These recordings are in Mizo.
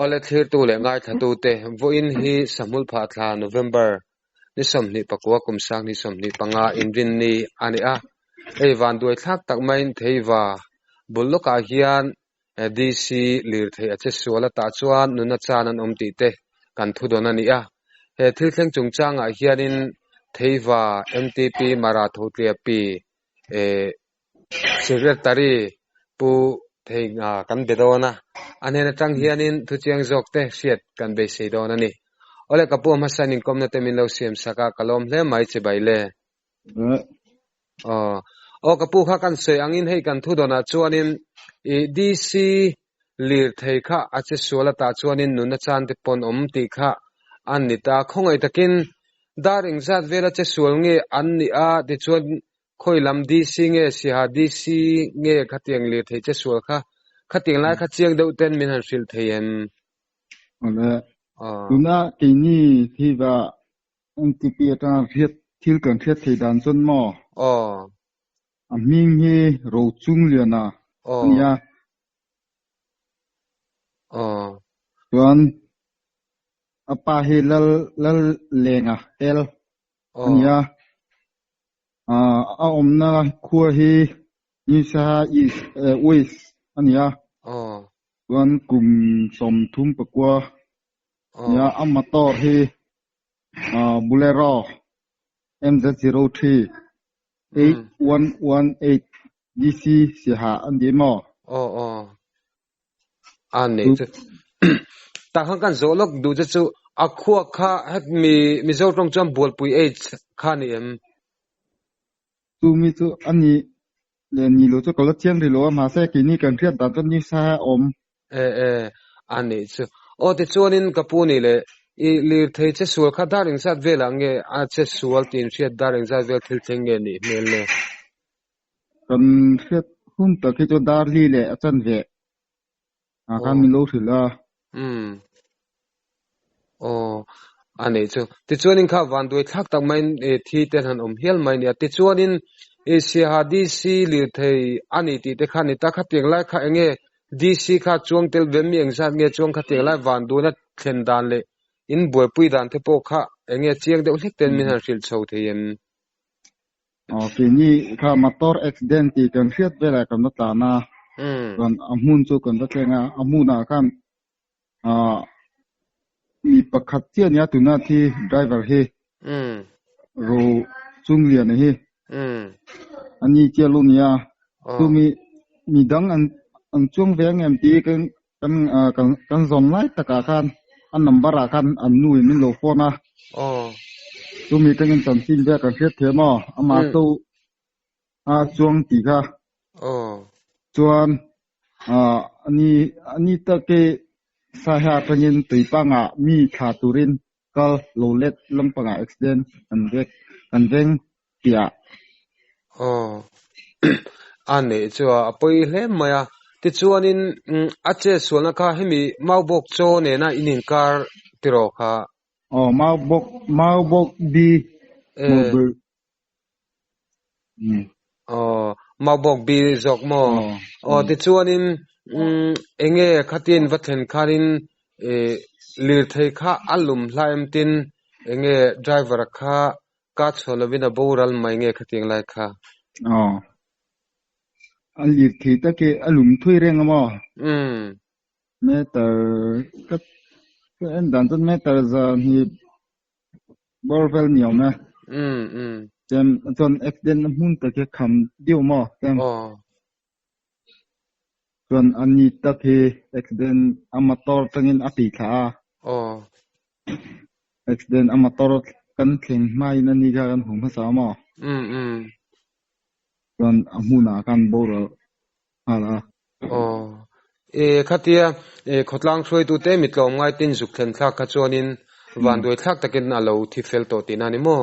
Awle thlirtu leh ngaithlatute, vawiin hi Sahmulphah thla November ni 29 kum 2025 inrinni a ni a. Hei vanduai thlak tak maiin Theiva bul lawkah hian DC lirthei a che sual a tah chuan nuna chan an awm tih te kan thu dawn a ni a. He thil thleng chungchangah hianin Theiva MTP Mara Thotliapi Secretary Pu Theinga kan be dawn a, a hnen atang hianin thuchiang zawk te hriat kan beisei dawn a ni. Awle ka pu hmasain inkawmna te min lo siam sak a, ka lawm hle mai che bai le. Aw, aw ka pu kha kan sawi angin hei kan thu dawnah chuanin i DC lirthei kha a che sual atah chuanin nunna chan te pawn awm tih kha an ni ta. Khawngaih takin dar engzat vela che sual nge an nih a tichuan Khawi lam DC nge Siaha DC nge khatiang lirthei che sual kha khatiang lai kha chiang deuh ten min han hrilh thei em? Awle, tuna keini thiva MTP atanga hriat thil kan hriat thei dan chuan maw? Aw. A hming hi Rochungliana a ni a. Aw. Chuan a pa hi Lal Lallenga tel a ni a. A awmna khua hi New Saha East West a ni a, chuan kum 39 a ni a, a motor hi Bolero MZ03 8118 DC Siaha a ni maw? Aw aw. A nei chu tah khan kan zawh lawk duh che chu a khuak kha het mi Mizo tawng chuan Bualpui H kha a ni em? Chu mi chu a ni leh ni lo chu ka la chiang rih lo a, mahse keini kan hriat dan chuan ni sa a awm. E e, a nih chu. Aw tichuanin ka pu nih leh i lirthei che sual kha dar engzat velah nge a che sual tih inhriat dar engzat vel thil thleng nge nih hmel le? Kan hriat hun tak hi chu dar li leh a chan ve ah khan min lo hrilh a. Umm. Aw, a neih chu. Tichuanin kha vanduai thlak tak maiin thi te han awm hial mai nia. Tichuanin i Siaha DC lirthei a ni tih te kha a ni ta. Khatiang lai kha enge DC kha chuang tel ve mi engzat nge chuang khatiang lai vanduaina thlen dan leh in buaipui dan te pawh kha enge chiang deuh hlek ten min han hrilh chho thei em? Aw keini kha motor accident tih kan hriat velah kan va tlan a, chuan a hmun chu kan va thleng a, a hmunah khan ah mi pakhat chiah a nia tuna thi driver hi ro chung lian a hi a ni chiah lo nia chumi mi dang an an chuang ve ang em tih kan kan kan zawn lai takah khan a number ah khan an nu in min lo phone a chumi tangin chanchin vel kan hriat thiam aw amah chu a chuang tih kha chuan ani ani take saiha atangin tuipangah mi thla turin kal lo let lampangah accident kan vek kan veng piah. Aw, a neih chu a pawi hle mai a. Tichuanin a che sualna kha hemi Maubawk chaw nena in inkar tiraw kha? Aw, Maubawk, Maubawk bi Maubawk. Aw, Maubawk bi zawk maw? Aw, tichuanin enge khatin va thlen khanin lirthei kha a lum hla em tin enge driver kha Ka chhuah lovin a boral mai nge khatiang lai kha? Aw. A lir thei tak e, a lum thui reng a maw? Umm. Meter ka ka en dan chuan meter zan hi bawr vel ni awm e. Umm umm. Chuan chuan accident na hmun tak hi a kham deuh maw? Chuan Aw. Chuan a ni tak hi accident a motor tangin a tih thla a. Aw. Accident a motor kan thleng hmain a ni kha kan hmu hmasa a maw? Umm umm. Chuan a hmunah khan boral nghal a. Aw. E khatia e khawtlang hruaitute mi tlawmngai tin zuk thlen thlak kha chuanin Vanduai thlak takin a lo thi fel tawh tihna a ni maw?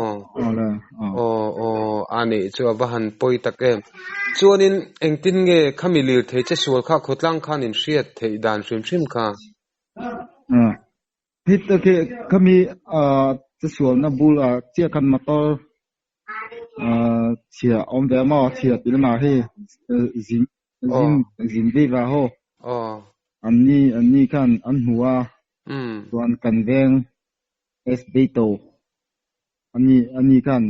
Aw aw a nih chu a va han pawi tak em. Chuanin engtin nge khami lirthei che sual kha khawtlang khan in hriat theih dan hrim hrim kha? Hit tak hi khami che sualna bul ah chiah khan motor chhia a awm ve a maw? Chhia tih lamah hei zin zin zin vei va haw. An ni an ni khan an hmu a. Chuan kan veng SB to ani ani khan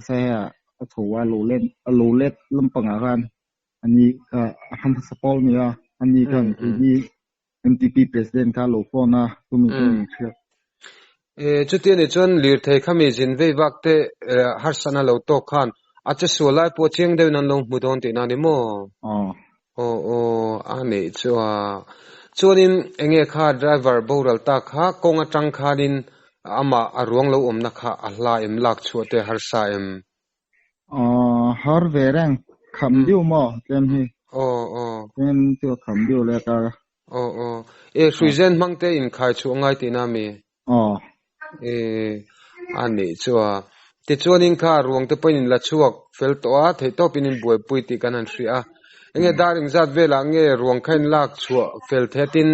Saiha a chho a lo let a lo let lampangah khan ani kha a hram hmasa pawl a ni a, ani khan keini MTP President kha a lo phone a, chumi chu min hriat. Chuti a nih chuan lirthei khami zin vei vak te harsatna lo tawk khan a che sual lai pawh chiang deuhin an lo hmu dawn tihna a ni maw? Aw. Aw aw, a neih chu a. Chuanin enge kha driver boral ta kha kawng atang khanin amah a ruang lo awmna kha a hla em lak chhuah te harsa em? Aw, har ve reng. Kham deuh maw tlem hi? Aw aw. Tlem chu a kham deuh leh ka. Aw aw. E hruizen hmang te inkhai chhuah ngai tihna mi? Aw. E a nih chu a. Tichuanin kha ruang te pawhin in la chhuak fel tawh a, theihtawpin in buaipui tih kan han hria a. Enge dar engzat velah nge ruang kha in lak chhuah fel thetin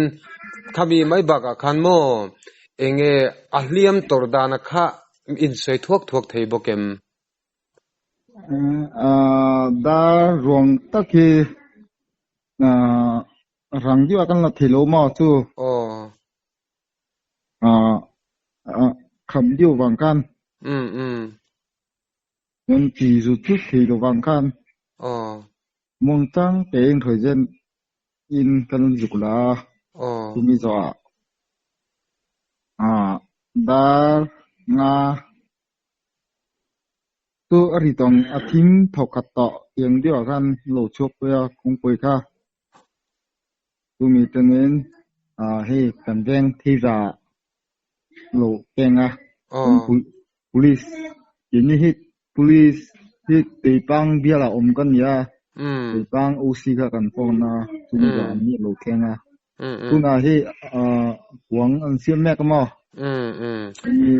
khami mai bakah khan maw enge a hliam tawrh dana kha in sawi thuak thuak thei bawk em? Dar ruang tak hi rang deuh a kan la thei lo maw chu? Aw. Kham deuh vang khan. Chuan chi zut zut thei lo vang khan. Aw. Muangchang tein hruaizen in kan zuk la a. Aw. Chumi zawhah dar nga chu a ri tawng a thim thawkhat tawh tiang deuhah khan lo chhuak pui a kawngpui kha. Chumi chuanin hei kan veng theiva lo peng a police keini hi police hi Tuipang bialah awm ka ni a Tuipang OC kha kan phone a chumi zawh an ni lo thleng a tunah hi kuang an siam mek a maw hemi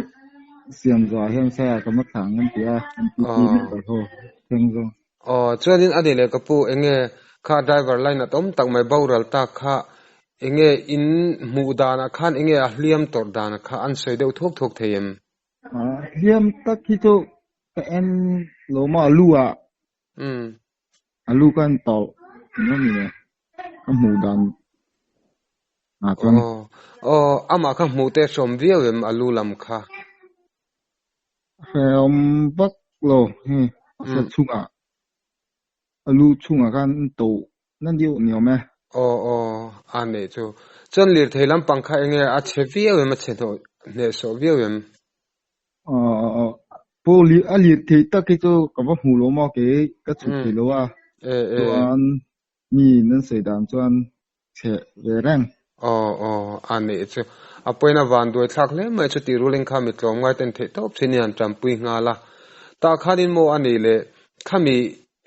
siam zawhah hian saia ka va thlang an ti a MPP member ho thleng zawng. Aw, chuanin a ni leh ka pu, enge kha driver line a tawm tak mai boral tak kha enge in hmuh danah khan enge a hliam tawrh danah kha an sawi deuh thuak thuak thei em? Hliam tak hi chu ka en lo maw a lu ah a lu khan tawrh eng a ni e ka hmuh dan ah chuan. Aw, aw, amah kha hmuh te hrawm viau em a lu lam kha? Hrehawm vak lo hei a sa chhungah a lu chhungah khan an to na deuh ni awm e. Aw aw a neih chu. Chuan lirthei lampang kha enge a chhe viau em a chhe hnawh hnehsawh viau em? Aw pu a lirthei tak hi chu ka va hmu lo maw kei ka chhut thei lo a chuan mi nan sawi dan chuan chhe ve reng. Aw aw, a neih chu. A pawina van duai thlak hle mai chu tih ruling kha mi tlawm ngai ten theih tawp chin in an tanpui nghal a. Tah khanin maw a nih leh khami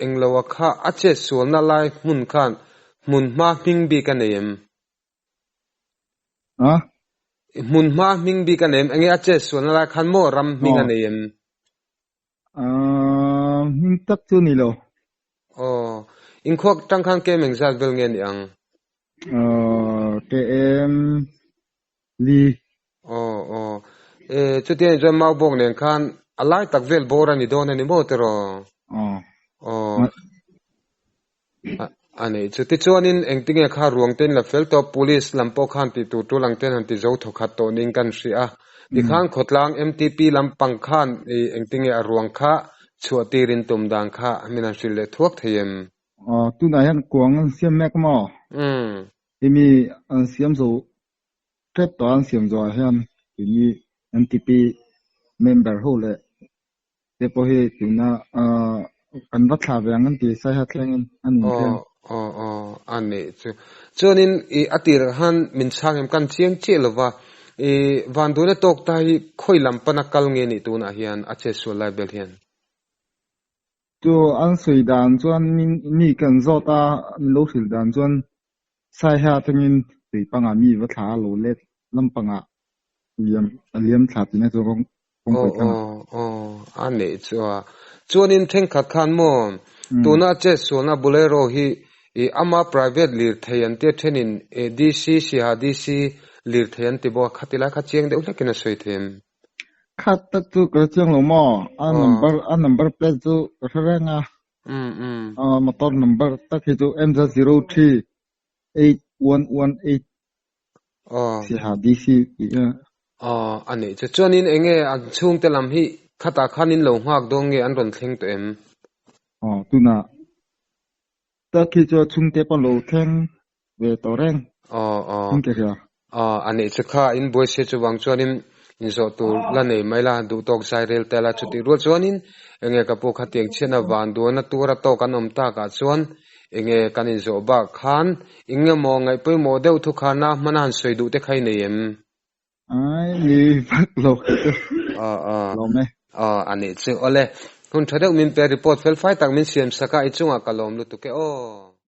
englo a kha a chet sualna lai hmun khan hmun hma hming bik a nei em? A? Hmun hma hming bik a nei em? Enge a chet sualna lai khan maw ram hming a nei em? Aaa, hming tak chu ni lo. Aw, inkhuak tang khan KM engzat vel nge ni ang? Aaa, KM li. Aw, aw. E, chutia ni chuan Maubawk nen khan a lai tak vel bawr a ni dawn a ni maw tiraw? Aw. Aw. A nih chu. Tichuanin engtinge kha ruang te in la fel tawh, Police lam pawh khan tih tur tul ang ten han ti zo thawkhat tawh niin kan hria a. Tikhan khawtlang MTP lampang khan i engtinge a ruang kha chhuah tirin tum dan kha min han hrilh leh thuak thei em? Aw, tunah hian kuang an siam mek maw? Hemi an siam zo tep tawh an siam zawhah hian keini MTP member ho leh Te pawh hi tuna kan va thlah ve ang an ti Saiha thlengin a ning thleng. Aw aw aw a nih chu. Chuanin i a tirah khan min chhang em kan chiang chiah lova i vanduaina tawk ta hi khawi lam pana kal nge nih tunah hian a chetsual lai bel hian? Chu an sawi dan chuan mi kan zawt a min lo hrilh dan chuan Saiha atangin tui pangah mi va thla a lo let lampangah liam a liam thla tihna chu kawngpui thlang ah. Aw aw a neih chu a. Chuanin thenkhat khan maw tuna a chetsualna Bolero hi i ama private lirthei an tia thenin DC Siaha DC lirthei an ti bawk a khati lai kha chiang deuh hlekin a sawi thei em? Khat tak chu ka hre chiang lo maw a number a number plate chu ka hre reng a. Motor number tak hi chu MZ 03 8118. Aw. Siaha DC tih a. Aw a nih chu. Chuanin enge an chhungte lam hi khatah khan in lo nghak dawn nge an rawn thleng tawh em? Aw tunah tak hi chu a chhungte pawh lo thleng ve tawh reng. Aw aw. In ka hria. Aw a nih chu kha in buai sia chuvang chuanin inzawh tur la nei mai la duh tawk zai rel tel a chutih rual chuanin enge ka pu khatiang chhiatna van duana tura tawk an awm takah chuan enge kan inzawh bak khan eng emaw ngaih pawimawh deuh thu kharna hmana han sawi duh te kha i nei em? Ai ni vak lo kei chu. Aw aw. Lawm e. Aw a nih chu. Awle hun tha deuh min pe report fel fai tak min siam sak a i chungah ka lawm lutuk e aw.